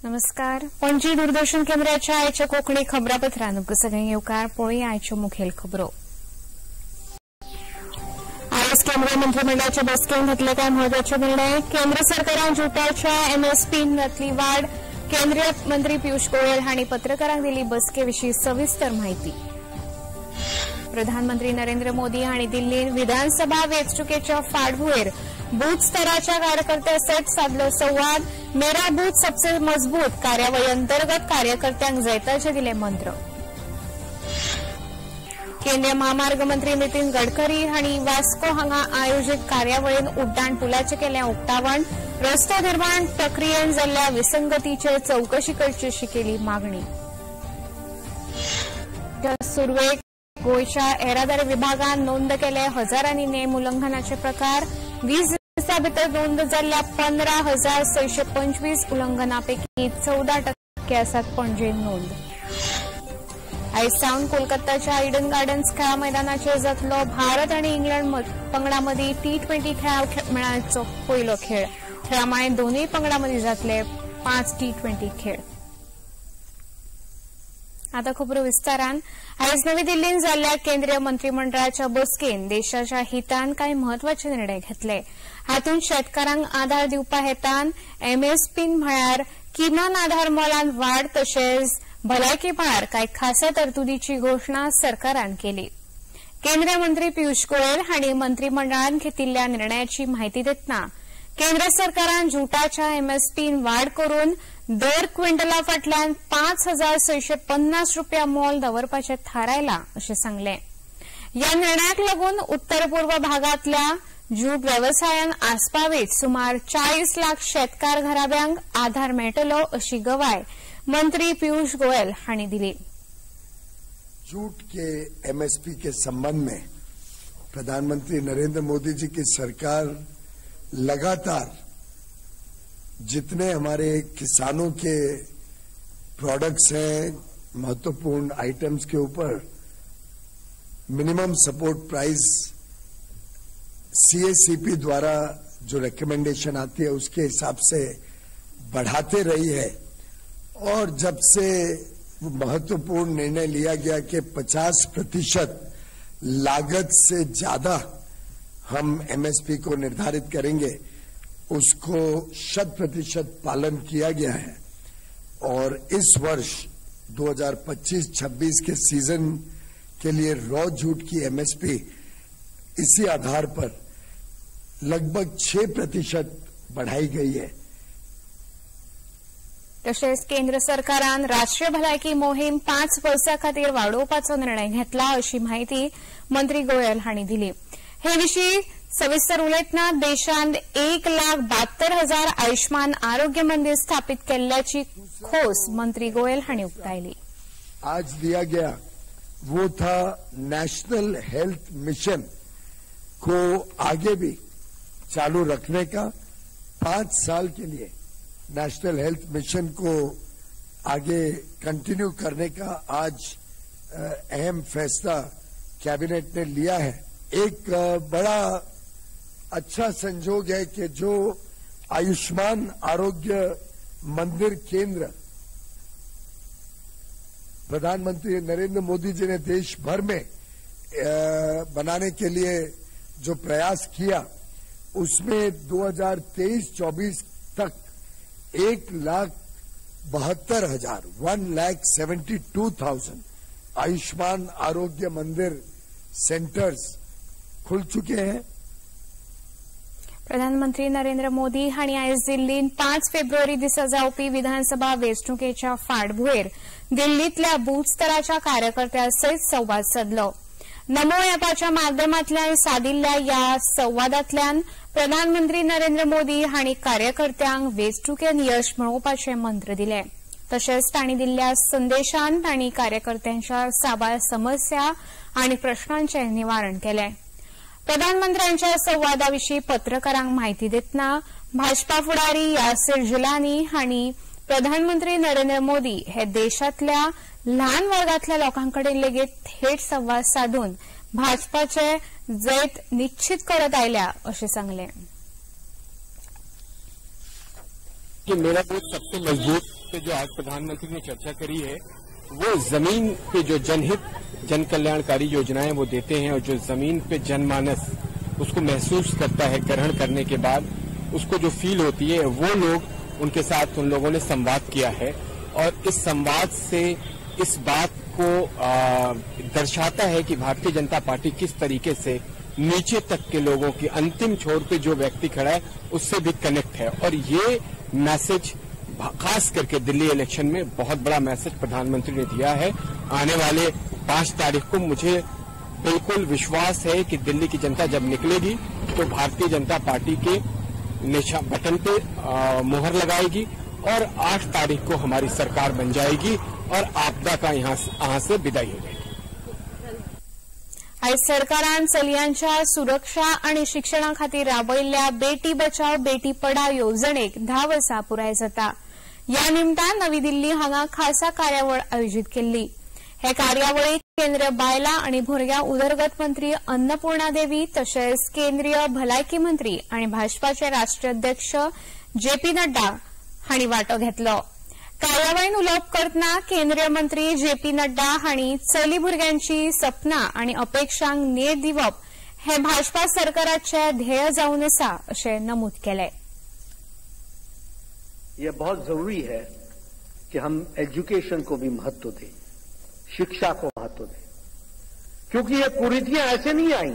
नमस्कार. पणजी दूरदर्शन केंद्राच्या आयच्या कोंकणी खबरापत्रान तुमकां सगळ्यांक येवकार. पळोवया आयच्यो मुखेल खबरो. आयज केंद्रीय मंत्रिमंडळाच्या बसकेंत घेतले कांय म्हत्वाचे निर्णय. केंद्र सरकारान ज्युटाच्या एमएसपीन जातली वाड. केंद्रीय मंत्री पियुष गोयल हांणी पत्रकारांक दिली बसके विशीं सविस्तर माहिती. प्रधानमंत्री नरेंद्र मोदी हांणी दिल्लींत विधानसभा वेंचणुकेच्या फाटभुंयेर बूथ स्तराच्या कार्यकर्त्यां सयत सादलो संवाद. मेरा बूथ सबसे मजबूत कार्यावळी अंतर्गत कार्यकर्त्यांक जैताचे दिले मंत्र. केंद्रीय म्हामार्ग मंत्री नितीन गडकरी हांणी वास्को हांगा आयोजीत कार्यावळीन उड्डाण पुलाचें केलें उक्तावण. रस्तो निर्माण प्रक्रियेन जाल्ल्या विसंगतीचेर चवकशी करची अशी केली मागणी. सुरवेक गोंयच्या येरादारी विभागान नोंद केले हजारांनी नेम उल्लंघनाचे प्रकार. 20 दिसां भितर नोंद जाल्ल्या 15,625 उल्लंघनापैकी 14% आसात पणजे नोंद. आयज सावन कोलकाताच्या इडन गार्डन्स खेळा मैदानाचेर जातलो भारत आनी इंग्लंड पंगडां मदीं T20 खेळा मेळाचो पयलो खेळ. खेळा दोनूय पंगडां मदीं जातले 5 T20 खेळ. आता खबरो विस्तारान. आयज नवी दिल्लींत जाल्ल्या केंद्रीय मंत्रिमंडळाच्या बसकेन देशाच्या हितान कांय म्हत्वाचे निर्णय घेतले. हातूंत शेतकारांक आधार दिवपा हेतान एमएसपीन म्हळ्यार किमान आधार मोलान वाड तशेंच भलायकी मळार कांय खासा तरतुदीची घोशणा सरकारान केली. केंद्रीय मंत्री पियुष गोयल हांणी मंत्रिमंडळान घेतिल्ल्या निर्णयाची माहिती दितना केंद्र सरकारान ज्युटाच्या एमएसपीन वाड करून दर क्विंटला फाटल्यान 5,650 रुपया मोल दवरपाचें थारायलां अशें सांगलें. ह्या निर्णयाक लागून उत्तर पूर्व भागांतल्या ज्यूट वेवसायान आस्पावीत सुमार 40 लाख शेतकार घराब्यांक आधार मेळटलो अशी गवाय मंत्री पियुष गोयल हांणी दिली. जूट के एमएसपी के संबंध में प्रधानमंत्री नरेंद्र मोदी जी की सरकार लगातार जितने हमारे किसानों के प्रोडक्ट्स हैं, महत्वपूर्ण आइटम्स के ऊपर मिनिमम सपोर्ट प्राइस CACP द्वारा जो रिकमेंडेशन आती है उसके हिसाब से बढ़ाते रही है. और जब से महत्वपूर्ण निर्णय लिया गया कि 50% लागत से ज्यादा हम एमएसपी को निर्धारित करेंगे, उसको 100% पालन किया गया है. और इस वर्ष 2025-26 के सीजन के लिए रॉ जूट की एमएसपी इसी आधार पर लगभग 6% बढ़ाई गई है. तशेंच केंद्र सरकारान राष्ट्रीय भलायकी मोहीम 5 वर्सां खातीर वाडोवपाचो निर्णय घेतला अशी माहिती मंत्री गोयल हांणी दिली. हे विशीं सविस्तर उलयतना देशांत 1,72,000 आयुष्मान आरोग्य मंदिर स्थापित केल्ल्याची खोस मंत्री गोयल हांणी उक्तायली. आज दिया गया वो था नेशनल हेल्थ मिशन को आगे भी चालू रखने का. 5 साल के लिए नेशनल हेल्थ मिशन को आगे कंटिन्यू करने का आज अहम फैसला कैबिनेट ने लिया है. एक बड़ा अच्छा संजोग है कि जो आयुष्मान आरोग्य मंदिर केंद्र प्रधानमंत्री नरेंद्र मोदी जी ने देश भर में बनाने के लिए जो प्रयास किया, उसमें 2023-24 तक 1,72,000 1,72,000 आयुष्मान आरोग्य मंदिर सेंटर्स खुल चुके हैं. प्रधानमंत्री नरेंद्र मोदी हांणी आयज दिल्लींत 5 फेब्रुवारी दिसा जावपी विधानसभा वेंचणुकेच्या फाटभुंयेर दिल्लींतल्या बूथ स्तराच्या कार्यकर्त्यां सयत संवाद सादलो. नमो ॲपाच्या माध्यमांतल्यान सादिल्ल्या ह्या संवादांतल्यान प्रधानमंत्री नरेंद्र मोदी हांणी कार्यकर्त्यांक वेंचणुकेंत यश मेळोवपाचे मंत्र दिले. तशेंच तांणी दिल्ल्या संदेशान तांणी कार्यकर्त्यांच्या साबार समस्या आनी प्रश्नांचें निवारण केलें. प्रधानमंत्र्यांच्या संवादाविशीं पत्रकारांक माहिती दितना भाजपा फुडारी यासिर जिलानी हांणी प्रधानमंत्री नरेंद्र मोदी हे देशांतल्या ल्हान वर्गांतल्या लोकां कडेन लेगीत थेट संवाद सादून भाजपाचे जैत निश्चित करत आयल्या अशें सांगलें. कि मेरा बूथ सबसे मजबूत पे जो आज प्रधानमंत्री ने चर्चा करी है वो जमीन पे जो जनहित जन कल्याणकारी योजनाएं वो देते हैं और जो जमीन पे जनमानस उसको महसूस करता है, ग्रहण करने के बाद उसको जो फील होती है वो लोग उनके साथ उन लोगों ने संवाद किया है और इस संवाद से इस बात को दर्शाता है कि भारतीय जनता पार्टी किस तरीके से नीचे तक के लोगों की अंतिम छोर पे जो व्यक्ति खड़ा है उससे भी कनेक्ट है। और ये मैसेज खास करके दिल्ली इलेक्शन में बहुत बड़ा मैसेज प्रधानमंत्री ने दिया है। आने वाले 5 तारीख को मुझे बिल्कुल विश्वास है कि दिल्ली की जनता जब निकलेगी तो भारतीय जनता पार्टी के निशान बटन पे मोहर लगाएगी और 8 तारीख को हमारी सरकार बन जाएगी और आपदा का यहाँ से विदाई हो जाएगी। आयज सरकारान चलयांच्या सुरक्षा आनी शिक्षणा खातीर राबयिल्ल्या बेटी बचाव बेटी पढाव येवजणेक 10 वर्सां पुराय जाता। ह्या निमतान नवी दिल्ली हांगा खासा कार्यावळ आयोजीत केल्ली। हे कार्यावळीक केंद्रीय बायलां आनी भुरग्यां उदरगत मंत्री अन्नपूर्णा देवी तशेंच केंद्रीय भलायकी मंत्री आनी भाजपाचे राष्ट्रीय अध्यक्ष जे पी नड्डा हांणी वांटो घेतलो। कार्यावळीन उलोवप करतना केंद्रीय मंत्री जे पी नड्डा हांणी चली भुरग्यांची सपनां आनी अपेक्षांक नेट दिवप हे भाजपा सरकाराचे ध्येय जावन आसा अशें नमूद केलें। यह बहुत जरूरी है कि हम एजुकेशन को भी महत्व दें, शिक्षा को महत्व दें, क्योंकि ये कुरीतियां ऐसे नहीं आई।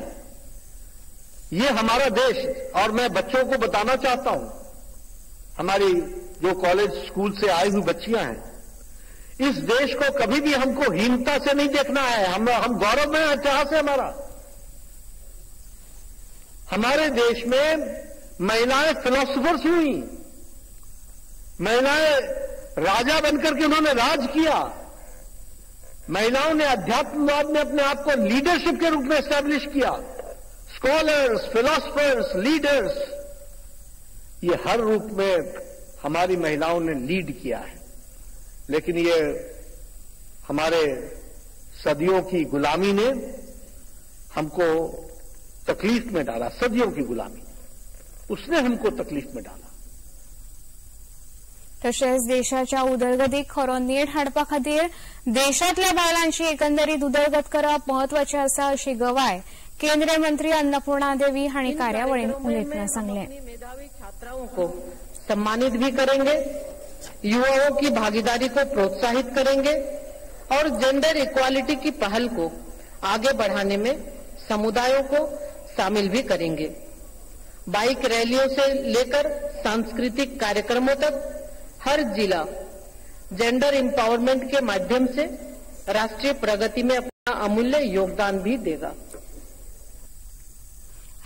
ये हमारा देश, और मैं बच्चों को बताना चाहता हूं, हमारी जो कॉलेज स्कूल से आई हुई बच्चियां हैं, इस देश को कभी भी हमको हीनता से नहीं देखना है। हम गौरव में इतिहास है हमारा। हमारे देश में महिलाएं फिलोसोफर्स हुई, महिलाएं राजा बनकर के उन्होंने राज किया, महिलाओं ने अध्यात्मवाद में अपने आप को लीडरशिप के रूप में एस्टैब्लिश किया। स्कॉलर्स, फिलोसफर्स, लीडर्स, ये हर रूप में हमारी महिलाओं ने लीड किया है। लेकिन ये हमारे सदियों की गुलामी ने हमको तकलीफ में डाला। सदियों की गुलामी, उसने हमको तकलीफ में डाला। तशेंच देशाच्या उदरगतीक खरो नेट हाडपा खातीर देशांतल्या बायलांची एकंदरीत उदरगत करप म्हत्वाचें आसा अशी गवाय केंद्रीय मंत्री अन्नपूर्णा देवी हांणी कार्यावळीन उलयतना सांगलें। मेधावी छात्राओं को सम्मानित भी करेंगे, युवाओं की भागीदारी को प्रोत्साहित करेंगे और जेंडर इक्वालिटी की पहल को आगे बढ़ाने में समुदायों को शामिल भी करेंगे। बाइक रैलियों से लेकर सांस्कृतिक कार्यक्रमों तक हर जिला जेंडर एम्पावरमेंट के माध्यम से राष्ट्रीय प्रगति में अपना अमूल्य योगदान भी देगा।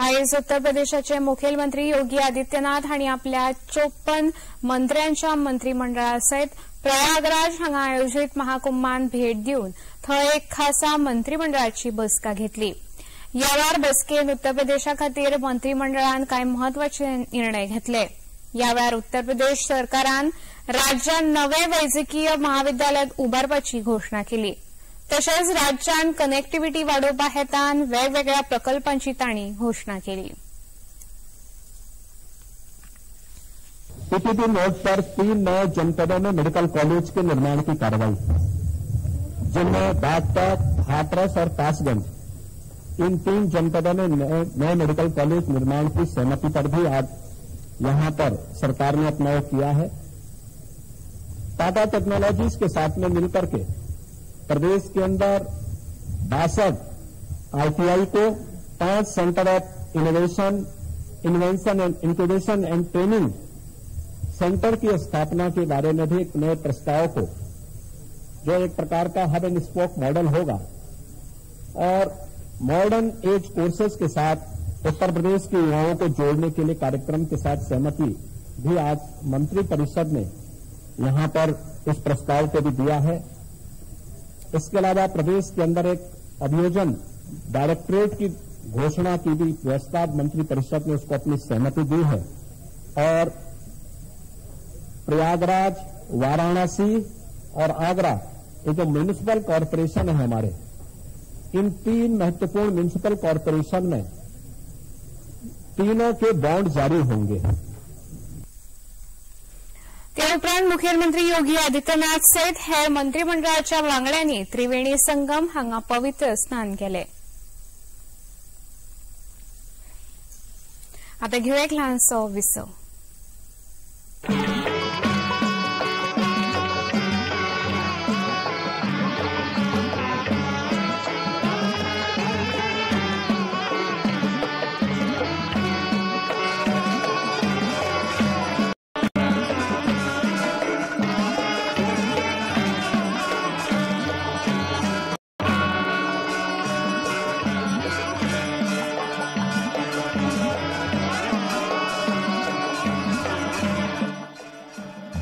आयज उत्तर प्रदेशाचे मुखेलमंत्री योगी आदित्यनाथ हांणी आपल्या 54 मंत्र्यांच्या मंत्रिमंडळा सयत प्रयागराज हांगा आयोजीत महाकुंभान भेट दिवन थंय एक खासा मंत्रिमंडळाची बसका घेतली। ह्या वेळार बसकेंत उत्तर प्रदेशा खातीर मंत्रिमंडळान कांय म्हत्वाचे निर्णय घेतले। ह्या वेळार उत्तर प्रदेश सरकारान राज्यांत नवे वैजकीय महाविद्यालय उबारपाची घोशणा केली। तशेंच राज्यांत कनेक्टिव्हिटी वाडोवपा हेतान वेगवेगळ्या प्रकल्पांची तांणी घोशणा केली। पीपीपी नोट पर 3 नए जनपदों में मेडिकल कॉलेज के निर्माण की कार्रवाई, जिनमें बागपत, हाथरस और कासगंज, इन 3 जनपदों में नए मेडिकल कॉलेज निर्माण की सहमति पर भी आज यहां पर सरकार ने अपनाव किया है। टाटा टेक्नोलॉजीज के साथ में मिलकर के प्रदेश के अंदर 62 ITI co 5 centre of innovation, invention and incubation and training centre की स्थापना के बारे में भी एक नए प्रस्ताव को, जो एक प्रकार का हब एंड स्पोक मॉडल होगा और मॉडर्न एज कोर्सेज के साथ उत्तर प्रदेश के युवाओं को जोड़ने के लिए कार्यक्रम के साथ सहमति भी आज मंत्री परिषद ने यहां पर इस प्रस्ताव को भी दिया है। इसके अलावा प्रदेश के अंदर एक अभियोजन डायरेक्टरेट की घोषणा की भी व्यवस्था मंत्री परिषद ने उसको अपनी सहमति दी है और प्रयागराज, वाराणसी और आगरा, ये जो म्यूनिसिपल कॉरपोरेशन है हमारे, इन 3 महत्वपूर्ण म्यूनिसिपल कॉरपोरेशन में तीनों के बॉन्ड जारी होंगे। ते ते उपरांत मुखेलमंत्री योगी आदित्यनाथ सयत हेर मंत्रिमंडळाच्या वांगड्यांनी त्रिवेणी संगम हांगा पवित्र स्नान केले. आता घेऊया एक ल्हानसो विसव.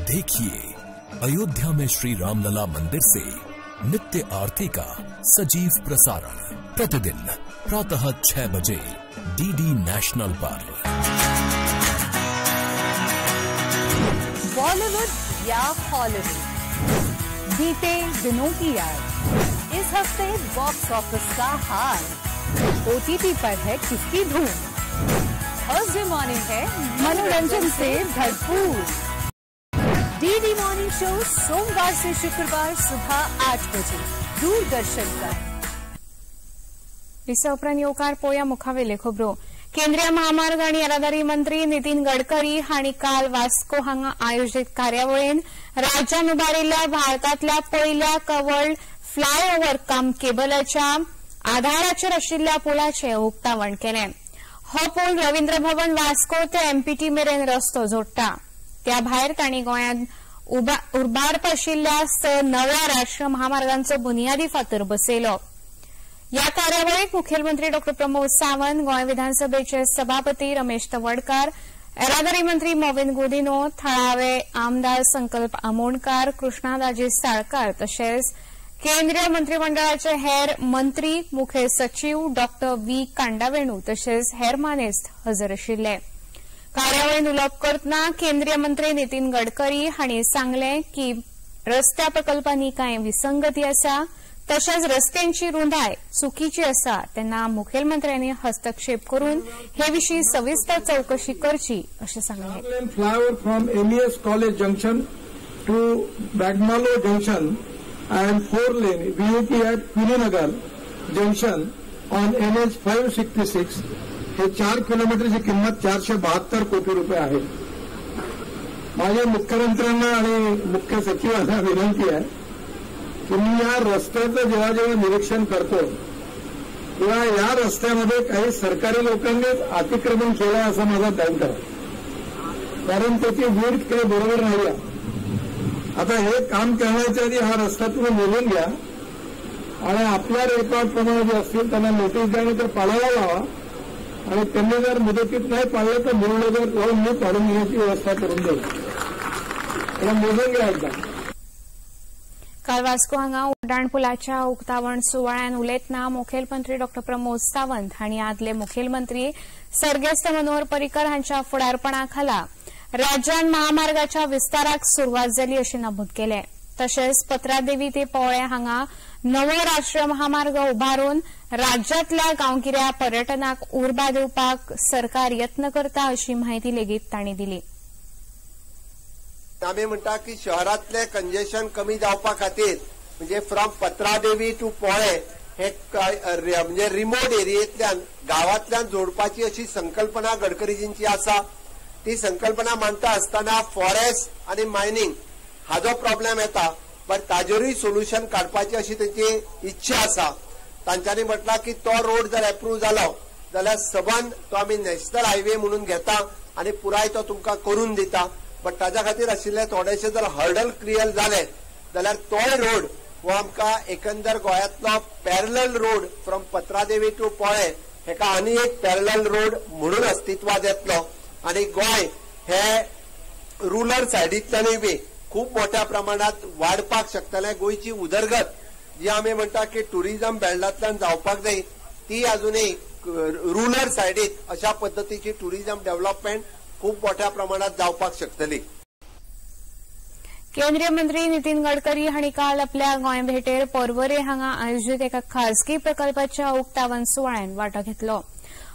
देखिए अयोध्या में श्री रामलला मंदिर से नित्य आरती का सजीव प्रसारण प्रतिदिन प्रातः 6 बजे डीडी नेशनल पर। बॉलीवुड या हॉलीवुड, बीते दिनों की याद, इस हफ्ते बॉक्स ऑफिस का हाल, ओटीटी पर है किसकी धूम, थर्सडे मॉर्निंग है मनोरंजन से भरपूर। डीडी मॉर्निंग शो सोमवार से शुक्रवार सुबह 8 बजे दूरदर्शन पर। विसव उपरांत येवकार पोया मुखावेले खबरो. केंद्रीय महामार्ग आनी येरादारी मंत्री नितीन गडकरी हांणी काल वास्को हांगा आयोजीत कार्यावळीन राज्यान उबारिल्ल्या भारतांतल्या पयल्या कवर्ड फ्लायओव्हर कम केबलाच्या आधाराचेर आशिल्ल्या पुलाचें उक्तावण केलें. हो पूल रवींद्र भवन वास्को ते एमपीटी मेरेन रस्तो जोडटा. त्या भायर तांणी गोंयांत उबारप आशिल्ल्या 6 नव्या राष्ट्रीय महामार्गांचो बुनियादी फातर बसयलो. ह्या कार्यावळीक मुखेलमंत्री डॉ प्रमोद सावंत, गोंय विधानसभेचे सभापती रमेश तवडकार, येरादारी मंत्री मॉविन गुदिन्हो, थळावे आमदार संकल्प आमोणकार, कृष्णादाजी साळकार तशेंच केंद्रीय मंत्रिमंडळाचे हेर मंत्री, मुखेल सचीव डॉ व्ही कांडावेणू तशेंच हेर मानेस्त हजर आशिल्ले. कार्यावळीन उलोवप करतना केंद्रीय मंत्री नितीन गडकरी हांणी सांगलें की रस्त्या प्रकल्पांनी कांय विसंगती आसा तशेंच रस्त्यांची रुंदाय चुकीची आसा तेन्ना मुखेलमंत्र्यांनी हस्तक्षेप करून हे विशीं सविस्तर चवकशी करची अशें सांगलें. Flyover from MES college junction to Bogmalo junction and 4 lane VUP at Quininagar junction on NH 566 हे 4 किलोमीटरची किंमत 472 कोटी रुपये आहे. माझ्या मुख्यमंत्र्यांना आणि मुख्य सचिवांना विनंती आहे की मी या रस्त्याचं जेव्हा जेव्हा निरीक्षण करतो तेव्हा या रस्त्यामध्ये काही सरकारी लोकांनीच अतिक्रमण केलं असा माझा डाऊट आहे, कारण त्याची विड्थ काही बरोबर नाही आहे. आता हे काम करण्याच्या आधी हा रस्ता तुम्ही मोजून घ्या आणि आपल्या रेकॉर्ड प्रमाणे जे असतील त्यांना नोटीस द्या आणि तर पाळायला लावा आणि त्यांनी जर मुदतीत नाही पाळलं तर बुलडोजर लावून मी पाडून घेण्याची व्यवस्था करून देईल. त्याला मोजून घ्या एकदा. काल वास्को हांगा उड्डाण पुलाच्या उक्तावण सुवाळ्यान उलयतना मुखेलमंत्री डॉ प्रमोद सावंत हांणी आदले मुखेलमंत्री सर्गेस्त मनोहर पर्रीकर हांच्या फुडारपणा खाला राज्यान महामार्गाच्या विस्ताराक सुरवात जाली अशें नमूद केलें. तशेंच पत्रादेवी ते पोळे हांगा नवो राष्ट्रीय महामार्ग उबारून राज्यांतल्या गांवगिऱ्या पर्यटनाक उर्बा दिवपाक सरकार यत्न करता अशी म्हायती लेगीत तांणी दिली. आमी म्हणटा की शहरांतले कंजेशन कमी जावपा खातीर म्हणजे फ्रॉम पत्रादेवी टू पोळे हे म्हणजे रिमोट एरियेंतल्यान गांवांतल्यान जोडपाची अशी संकल्पना गडकरीजींची आसा. ती संकल्पना मांडटा आसतना फॉरेस्ट आनी मायनिंग हाजो प्रॉब्लेम येता, बट ताजेरूय सोल्युशन काडपाची अशी तेंची इच्छा आसा. तांच्यांनी म्हटलां की तो रोड जर एप्रूव जालो जाल्यार सबंद तो आमी नॅशनल हायवे म्हणून घेता आनी पुराय तो तुमकां करून दिता. बट ताज्या खातीर आशिल्ले थोडेशे जर हर्डल क्लियर जाले जाल्यार तोय रोड हो आमकां एकंदर गोंयांतलो parallel road from Patradevi to Polem हेका आनी एक पॅरलल रोड म्हणून अस्तित्वात येतलो आनी गोंय हे रुरल सायडींतल्यानूय बी खूब मोठ्या प्रमाणात वाडपाक शकतले. गोंयची उदरगत जी आमी म्हणटा की टुरिझम बेल्टांतल्यान जावपाक जाय ती अजूनय रुरल सायडीत अशा पद्दतीची टुरिझम डेव्हलपमेंट खूब मोठ्या प्रमाणात जावपाक शकतली. केंद्रीय मंत्री नितीन गडकरी हांणी काल आपल्या गोंय भेटेर पर्वरे हांगा आयोजीत एका खासगी प्रकल्पाच्या उक्तावण सुवाळ्यात वांटो घेतलो.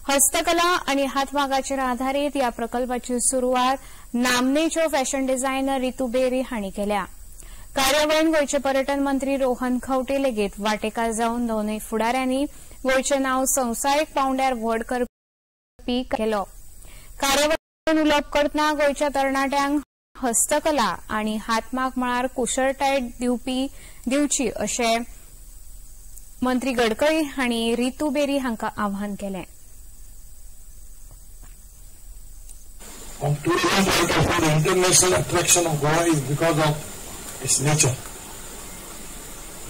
हस्तकला आनी हातमागाचेर आधारीत ह्या प्रकल्पाची सुरवात नामनेच्यो फॅशन डिझायनर रितू बेरी हांणी केल्या. कार्यावळीन गोंयचे पर्यटन मंत्री रोहन खंवटे लेगीत वाटेकार जावन दोनूय फुडाऱ्यांनी गोंयचें नांव संवसारीक पांवड्यार व्हड करपी केलो. कार्यावळीन उलोवप करतना गोंयच्या तरणाट्यांक हस्तकला आनी हातमाग मळार कुशळटाय दिवची अशें मंत्री गडकरी हांणी रितू बेरी हांकां आवाहन केलें. From tourism point of view, the international attraction of Goa is because of its nature.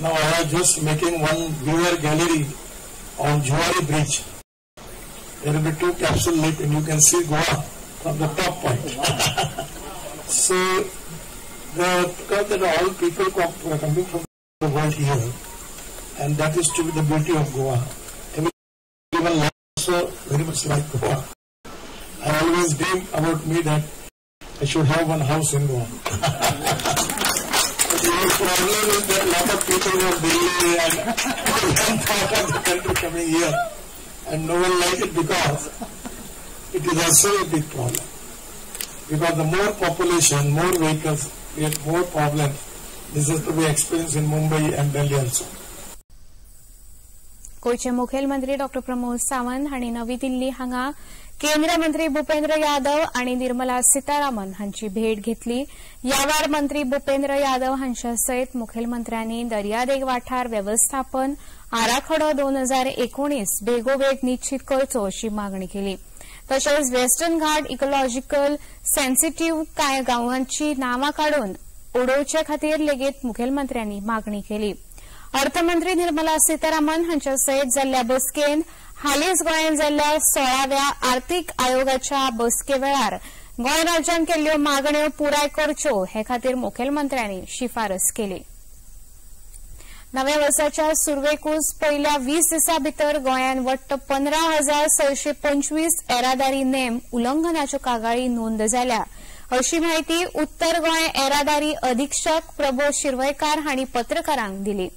Now I am just making one viewer gallery on Juari Bridge. There will be 2 capsule lift and you can see Goa from the top point. So, because that all people are coming from the world here, and that is to be the beauty of Goa. Everyone also very much like Goa. I always dream about me that I should have one house in Goa. But the problem is that a lot of people from Delhi and one part of the country coming here, and no one like it because it is also a big problem. Because the more population, more vehicles, create more problems. This is to be experienced in Mumbai and Delhi also. गोंयचे मुखेलमंत्री डॉ प्रमोद सावंत हांणी नवी दिल्ली हांगा केंद्रीय मंत्री भूपेंद्र यादव आनी निर्मला सीतारामन हांची भेट घेतली. ह्या वेळार मंत्री भूपेंद्र यादव हांच्या सयत मुखेलमंत्र्यांनी दर्यादेग वाठार वेवस्थापन आराखडो 2019 बेगोबेग निश्चीत करचो अशी मागणी केली. तशेंच वेस्टर्न घाट इकोलॉजिकल सेन्सिटिव्ह कांय गांवांची नांवां काडून उडोवचे खातीर लेगीत मुखेलमंत्र्यांनी मागणी केली. अर्थमंत्री निर्मला सीतारामन हांच्या सयत जाल्ल्या बसकेंत हालींच गोंयांत जाल्ल्या 16व्या आर्थिक आयोगाच्या बसके वेळार गोंय राज्यान केल्ल्यो मागण्यो पुराय करच्यो हे खातीर मुखेलमंत्र्यांनी शिफारस केली. नव्या वर्साच्या सुरवेकूच पयल्या 20 दिसां भितर गोंयांत वट्ट 15,625 येरादारी नेम उल्लंघनाच्यो कागाळी नोंद जाल्या अशी म्हायती उत्तर गोंय येरादारी अधिक्षक प्रबोध शिरवयकार हांणी पत्रकारांक दिली.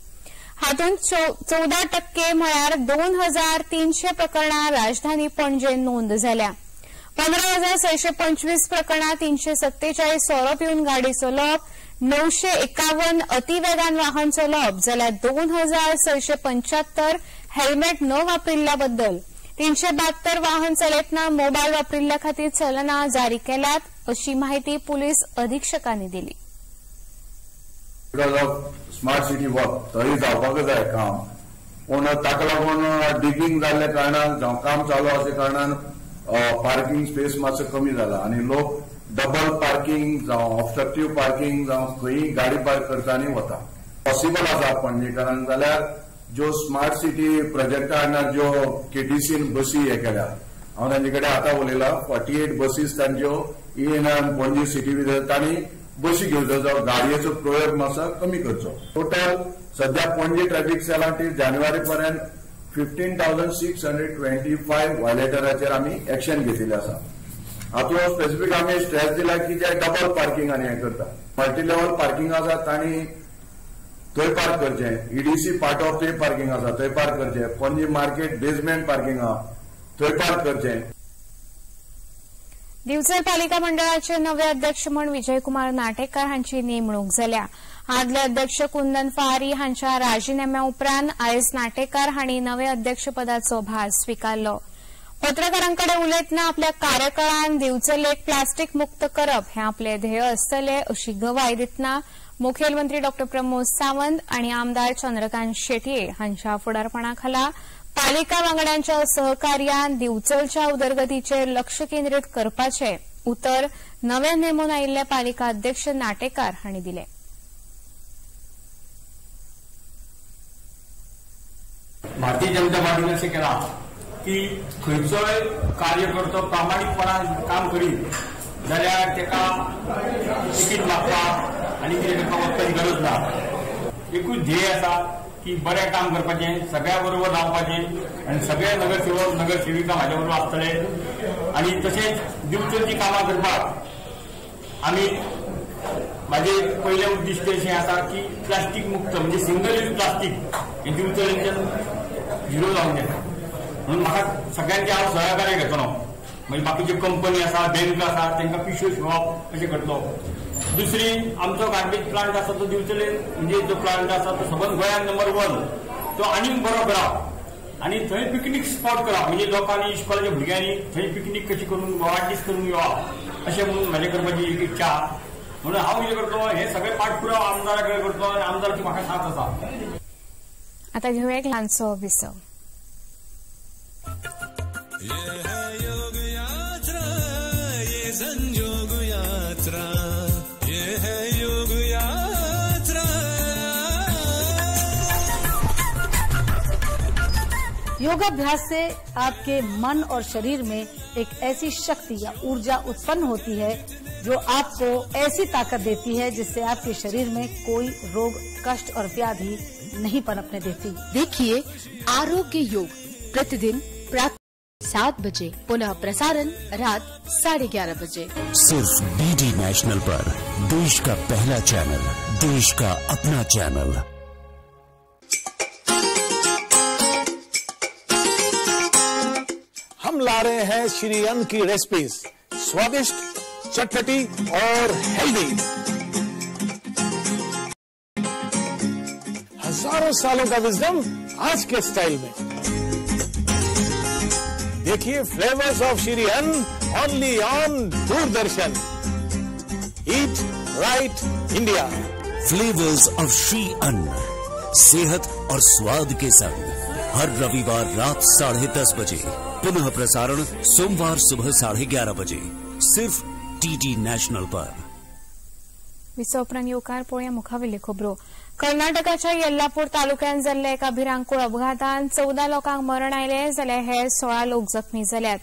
हातूंत 14% म्हळ्यार 2,300 प्रकरणां राजधानी पणजे नोंद जाल्या. 15,625 प्रकरणां 347 सोरो पिवन गाडी चलोवप, 951 अतिवेगान वाहन चलोवप जाल्यार 2,675 हेल्मेट न वापरिल्ल्या बद्दल, 372 वाहन चलयतना मोबायल वापरिल्ल्या खातीर चलना जारी केल्यात अशी माहिती पुलीस अधिक्षकांनी दिली. Because of smart city work थंय जावपाक जाय काम, पूण ताका लागून डिगींग जाल्ल्या कारणान जावं काम चालू आसल्या कारणान पार्किंग स्पेस मातसो कमी जाला आनी लोक डबल पार्किंग जावं ऑब्स्ट्रक्टीव पार्किंग जावं खंयी गाडी पार्क करता आनी वता. पॉसिबल आसा पणजेकारांक जाल्यार ज्यो स्मार्ट सिटी प्रोजेक्टा अंडर ज्यो केटीसीन बसी हे केल्या, हांव तांचे कडेन आतां उलयलां, 48 बसीस तांच्यो इन आनी पणजी सिटी भितर तांणी बशी घेवचो, जावं गाडयेचो प्रयोग मातसो कमी करचो. टोटल सद्या पणजी ट्रॅफिक सेलान ती जानेवारी पर्यंत 15,625 व्हायलेटराचेर आमी एक्शन घेतिल्लें आसा. हातूंत स्पेसिफीक आमी स्ट्रेस दिला की जे डबल पार्किंग आनी हें करता, मल्टी लेवल पार्किंग आसा तांणी थंय पार्क करचें, ईडीसी पार्ट ऑफ थंय पार्किंग आसा थंय पार्क करचें, पणजी मार्केट बेजमेंट पार्किंग आसा थंय पार्क करचें. दिवचल पालिका मंडळाचे नवे अध्यक्ष म्हूण विजयकुमार नाटेकार हांची नेमणूक जाल्या. आदले अध्यक्ष कुंदन फारी हांच्या राजीनाम्या उपरांत आयज नाटेकार हांणी नवे अध्यक्षपदाचो भार स्विकारलो. पत्रकारांकडे उलयतना आपल्या कार्यकाळांत दिवचलेक प्लास्टीक मुक्त करप हें आपलें ध्येय आसतलें अशी गवाय दितना मुखेलमंत्री डॉ प्रमोद सावंत आनी आमदार चंद्रकांत शेटये हांच्या फुडारपणा खाला पालिका वांगड्यांच्या सहकार्यान दिवचलच्या उदरगतीचेर लक्ष केंद्रीत करपाचें उतर नव्यान नेमून आयिल्ले पालिका अध्यक्ष नाटेकार हांणी दिलें. भारतीय जनता पार्टीन अशें केलां की खंयचोय कार्यकर्तो प्रामाणीकपणान काम करीत जाल्यार ताका तिकीट मागपाक आनी कितें करपाक वचपाची गरज ना. एकूच ध्येय आसा की बरें काम करपाचें, सगळ्या बरोबर रावपाचें आनी सगळे नगरसेवक नगरसेविका म्हाज्या बरोबर आसतले आनी तशेंच दिवचलची कामां करपाक आमी म्हाजें पयलें उद्दिश्ट अशें आसा की प्लास्टीक मुक्त म्हणजे सिंगल यूज प्लास्टीक हें दिवचलेंच्यान झिरो जावंक जाय. म्हणून म्हाका सगळ्यांचे हांव सहकार्य घेतलो. म्हणजे बाकीच्यो कंपनी आसा, बँक आसा, तांकां पिशव्यो शिंवप अशें करतलो. दुसरी आमचो गार्बेज प्लांट आसा तो दिवचले म्हणजे जो प्लांट आसा तो सबंद गोंयांत नंबर 1, तो आनीक बरो करप आनी थंय पिकनीक स्पॉट करप, म्हणजे लोकांनी इस्कॉलाच्या भुरग्यांनी थंय पिकनीक कशी करून वाडदीस करून येवप अशें म्हणून म्हजें करपाची एक इच्छा. म्हणून हांव कितें करतलो हे सगळे पाठपुराव आमदारा कडेन करतलो आनी आमदाराची म्हाका साथ आसा. आता घेऊया एक ल्हानसो विसव. योग यात्रा, ये संयोग यात्रा, ये है योग यात्रा. योगाभ्यास से आपके मन और शरीर में एक ऐसी शक्ति या ऊर्जा उत्पन्न होती है जो आपको ऐसी ताकत देती है जिससे आपके शरीर में कोई रोग, कष्ट और व्याधि नहीं पनपने देती। देखिए आरोग्य योग प्रतिदिन प्रातः 7 बजे, पुनः प्रसारण रात 11:30 बजे, सिर्फ डीडी नेशनल पर। देश का पहला चैनल, देश का अपना चैनल। हम ला रहे हैं श्री अन्न की रेसिपीज, स्वादिष्ट, चटपटी और हेल्दी। हजारों सालों का विजडम आज के स्टाइल में। देखिए flavours of Shri Anna only on Doordarshan. Eat right India. Flavours of Shri Anna, सेहत और स्वाद के संग, हर रविवार रात 10:30 बजे, पुनः प्रसारण सोमवार सुबह 11:30 बजे, सिर्फ डीडी नॅशनल पर। विसव उपरांत येवकार पळोवया मुखावेल्यो खबरो. कर्नाटकाच्या येल्लापूर तालुक्यांत जाल्ल्या एका भिरांकूळ अपघातांत 14 लोकांक मरण आयलें जाल्यार हेर 16 लोक जखमी जाल्यात.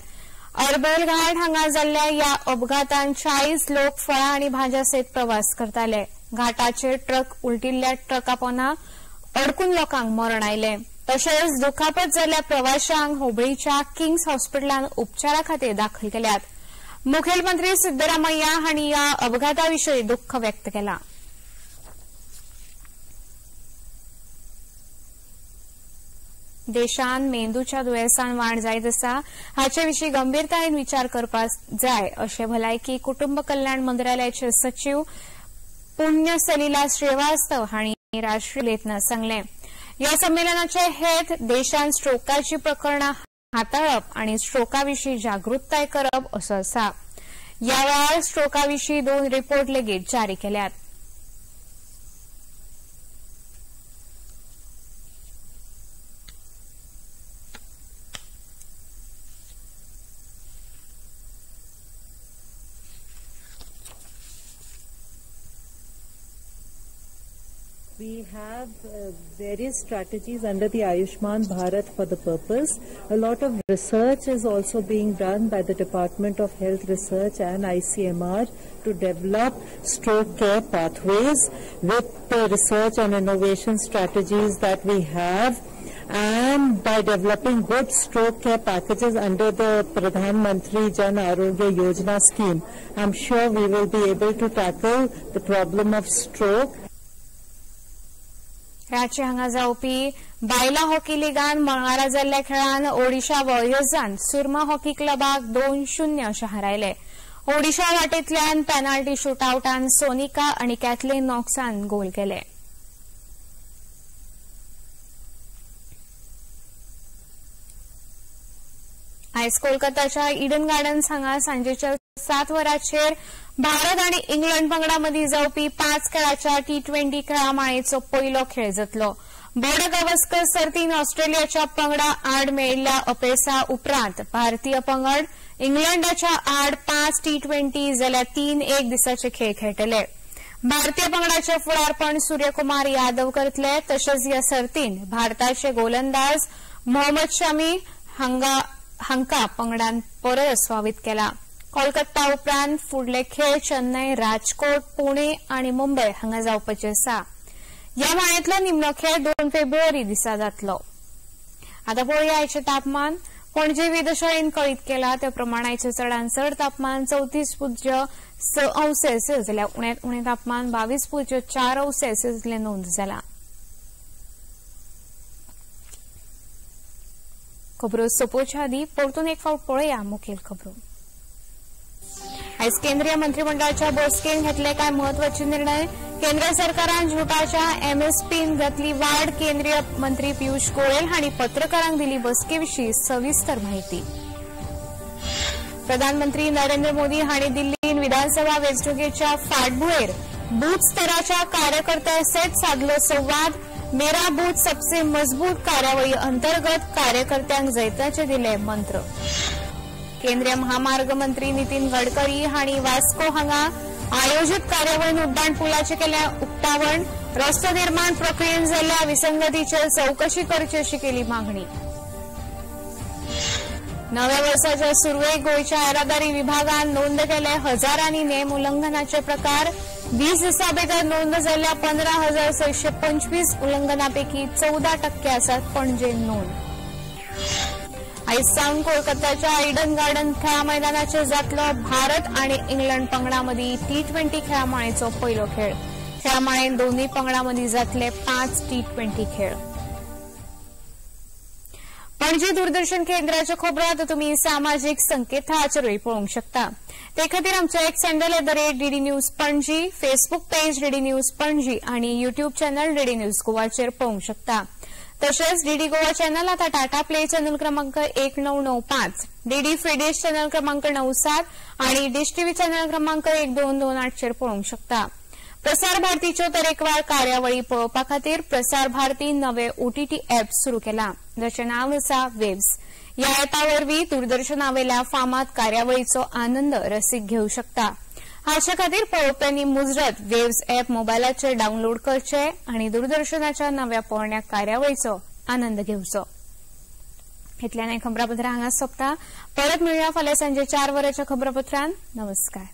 अरबल घाट हांगा जाल्ल्या ह्या अपघातांत 40 लोक फळां आनी भाज्यां सयत प्रवास करताले. घाटाचेर ट्रक उलटिल्ल्या ट्रका पोंदा अडकून लोकांक मरण आयलें. तशेंच दुखापत जाल्ल्या प्रवाशांक हुबळीच्या किंग्स हॉस्पिटलांत उपचारा खातीर दाखल केल्यात. मुखेलमंत्री सिद्धरामय्या हांणी ह्या अपघाता विशीं दुख्ख व्यक्त केलां. देशांत मेंदूच्या दुयेंसान वाड जायत आसा हाचे विशीं गंभीरतायेन विचार करपाक जाय अशें भलायकी कुटुंब कल्याण मंत्रालयाचे सचीव पुण्य सलीला श्रीवास्तव हांणी राष्ट्रीय उलयतना सांगलें. ह्या संमेलनाचे हेत देशांत स्ट्रोकाची प्रकरणां हाताळप आनी स्ट्रोका विशीं जागृताय करप असो आसा. ह्या वेळार स्ट्रोका विशीं 2 रिपोर्ट लेगीत जारी केल्यात. We have various strategies under the Ayushman Bharat for the purpose. A lot of research is also being done by the Department of Health Research and ICMR to develop stroke care pathways with the research and innovation strategies that we have, and by developing good stroke care packages under the Pradhan Mantri Jan Arogya Yojana scheme, I'm sure we will be able to tackle the problem of stroke. Ranchi हांगा जावपी बायलां hockey लिगान मंगळारा जाल्ल्या खेळान ओडिशा वॉरियर्सान सुरमा hockey क्लबाक 2-0 अशें हारायलें. Odisha वाटेंतल्यान penalty शुटआवटान Sonika आनी Kathleen नॉक्सान गोल केले. आयज कोलकाताच्या इडन गार्डन्स हांगा सांजेच्या 7 वरांचेर भारत आनी इंग्लंड पंगडा मदीं जावपी 5 खेळाच्या टी20 खेळा माळेचो पयलो खेळ जातलो. बॉर्डर गावस्कर सर्तीन ऑस्ट्रेलियाच्या पंगडा आड मेळिल्ल्या अपेसा उपरांत भारतीय पंगड इंग्लंडाच्या आड 5 टी20 जाल्यार 3 एक दिसाचे खेळ खेळटले. भारतीय पंगडाचे फुडारपण सूर्यकुमार यादव करतले. तशेंच ह्या सर्तीन भारताचे गोलंदाज मोहम्मद शमी हांका पंगडान परत आस्वावीत केला. कोलकाता उपरांत फुडले खेळ चेन्नय, राजकोट, पुणे आनी मुंबय हांगा जावपाचे आसा. ह्या माळेंतलो निमणो खेळ 2 फेब्रुवारी दिसा जातलो. आतां पळोवया आयचें तापमान. पणजे वेधशाळेन कळीत केला त्या प्रमाण आयचें चडांत चड तापमान 34.6 अंश सेल्सियस जाल्यार उण्यांत उणें तापमान 22.4 अंश सेल्सियस इतलें नोंद जालां. खबरो सोंपोवच्या आदीं परतून एक फावट पळया मुखेल खबरो. आयज केंद्रीय मंत्रिमंडळाच्या बसकेन घेतले कांय म्हत्वाचे निर्णय. केंद्र सरकारान ज्युटाच्या एमएसपीन घातली वाड. केंद्रीय मंत्री पियूष गोयल हांणी पत्रकारांक दिली बसके विशीं सविस्तर माहिती. प्रधानमंत्री नरेंद्र मोदी हांणी दिल्लीन विधानसभा वेंचणुकेच्या फाटभुंयेर बूथ स्तराच्या कार्यकर्त्यां सयत सादलो संवाद. मेरा बूथ सबसे मजबूत कार्यावळी अंतर्गत कार्यकर्त्यांक जैताचे दिले मंत्र. केंद्रीय महामार्ग मंत्री नितीन गडकरी हांणी वास्को हांगा आयोजित कार्यावळीन उड्डाण पुलाचे केले उक्तावण. रस्तो निर्माण प्रक्रियेन जाल्ल्या विसंगतीचेर चवकशी करची अशी केली मागणी. नव्या वर्साच्या सुरवेक गोंयच्या येरादारी विभागान नोंद केले हजारांनी नेम उल्लंघनाचे प्रकार. 20 दिसां भितर नोंद जाल्ल्या 15,625 उल्लंघनापैकी 14% आसात पणजे नोंद. आयज सावन कोलकाताच्या इडन गार्डन खेळा मैदानाचेर जातलो भारत आनी इंग्लंड पंगडां मदीं T20 खेळा माळेचो पयलो खेळ. खेळा माळेन दोनूय पंगडां मदीं जातले 5 T20 खेळ. पणजी दूरदर्शन केंद्राच्यो खबरो आतां तुमी सामाजीक संकेतथळाचेरूय पळोवंक शकता. ते खातीर आमचो X handle @DD News Panaji, Facebook page DD News Panaji आनी युट्यूब चॅनल डीडी न्यूज गोवाचेर पळोवंक शकता. तशेंच डीडी गोवा चॅनल आतां टाटा प्ले चॅनल क्रमांक 1995, डीडी फ्री डिश चॅनल क्रमांक 97 आनी डिश टीव्ही चॅनल क्रमांक 1228 चेर पळोवंक शकता. प्रसार भारतीच्यो तरेकवार कार्यावळी पळोवपा खातीर प्रसार भारती नवे ओटीटी ऍप सुरू केला, जाचें नांव आसा वेव्स. ह्या ऍपा वरवीं दूरदर्शनावेल्या फामाद कार्यावळीचो आनंद रसीक घेवं शकता. हाचे खातीर पळोवप्यांनी मुजरत वेव्स ऍप मोबायलाचेर डावनलोड करचे आनी दूरदर्शनाच्या नव्या पोरण्या कार्यावळीचो आनंद घेवचो. इतल्यान हें खबरापत्र हांगा सोंपता. परत मेळुया फाल्यां सांजे 4 वरांच्या खबरापत्रान. नमस्कार.